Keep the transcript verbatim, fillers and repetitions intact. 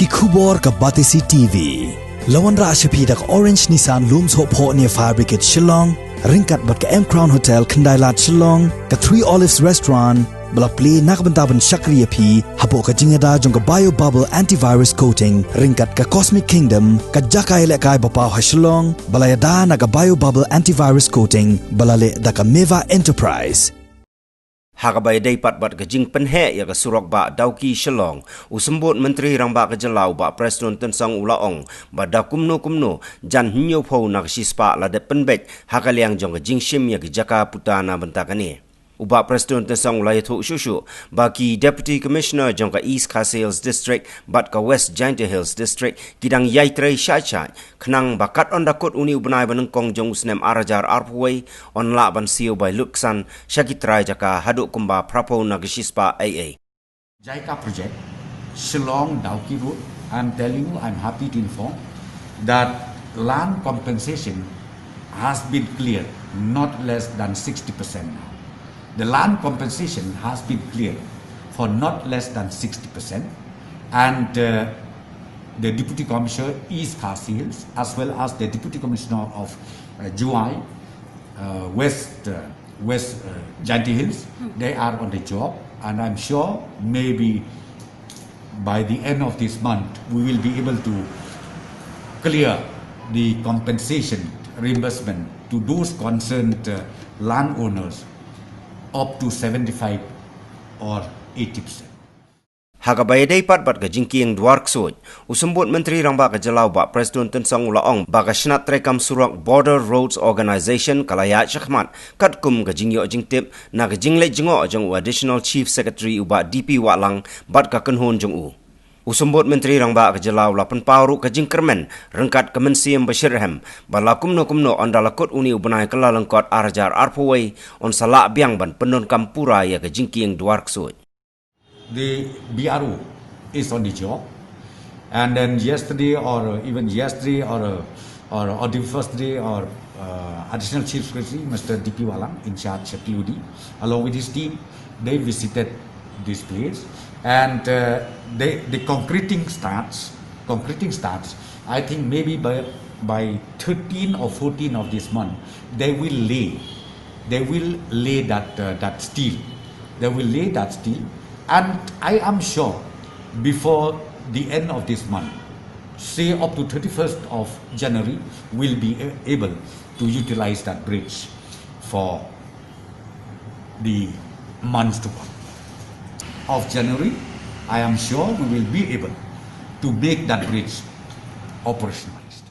Ki khubor ka Batesi T V. La wanrah sha phi da ka Orange Nissan Lum Sohphoh near Fire Brigade Shillong, ryngkat bad ka M Crown Hotel Khyndailad Shillong, ka Three Olives Restaurant, ba la plie na ka bynta ban shakri ïa phi hapoh ka jingïada jong ka Bio Bubble Antivirus Coating, ryngkat ka Cosmic Kingdom, ka jaka ïalehkai ba paw ha Shillong, ba la ïada na ka Bio Bubble Antivirus Coating, ba la leh da ka Meva Enterprise. Ha kaba ïadei pat bad ka jingpynheh ïa ka surok bah Dawki Shillong, u Symbud Myntri Rangbah ka Jylla u Bah Prestone Tynsong u la ong ba da kumno kumno jan hynñiewphew na ka shispah la dep pynbeit ha ka liang jong ka jingshim ïa ki jaka puta na bynta kane. U Bah Prestone Tynsong u la ïathuh shuh shuh ba ki Deputy Commissioner jong ka East Khasi Hills District bad ka West Jaintia Hills District ki dang ïai trei shai shai khnang ba kat ynda kut une u bnai ba nyngkong jong u snem ar hajar arphew wei yn lah ban siew bai lutksan sha ki trai jaka haduh kumba phraphew na ka shispah ei ei. JICA project, Shillong Dawki Road, I'm telling you, I'm happy to inform that land compensation has been cleared not less than sixty percent now. The land compensation has been cleared for not less than sixty percent, and uh, the Deputy Commissioner East Khasi Hills, as well as the Deputy Commissioner of uh, Jowai, uh, West uh, West uh, Jaintia Hills, they are on the job, and I'm sure maybe by the end of this month we will be able to clear the compensation reimbursement to those concerned uh, landowners up to seventy-five or eighty percent. Ha kaba ïadei pat bad ka jingkieng Dwar Ksuid, u Symbud Myntri Rangbah ka Jylla u Bah Prestone Tynsong u la ong ba ka shnat treikam surok Border Roads Organisation ka la ïaid shakhmat katkum ka jingïoh jingtip na ka jingleit jngoh jong u Additional Chief Secretary u Bah D P Wahlang bad ka kynhun jong u. U Symbud Myntri Rangbah ka Jylla u la pynpaw ruh ka jingkyrmen ryngkat ka mynsiem ba shitrhem ba la kumno kumno ynda la kut une u bnai Kyllalyngkot ar hajar arphew wei yn sa lah biang ban pyndonkam pura ïa ka jingkieng Dwar Ksuid. The B R O is on the job. And then yesterday, or even yesterday, or, uh, or, or the first day, or uh, Additional Chief Secretary, Mister D P Wahlang, in charge of P O D, along with his team, they visited this place. And uh, they, the concreting starts, concreting starts, I think maybe by, by thirteen or fourteen of this month, they will lay they will lay that, uh, that steel. They will lay that steel, and I am sure before the end of this month, say up to thirty-first of January, we'll be a- able to utilize that bridge for the months to come. Of January, I am sure we will be able to make that bridge operationalized.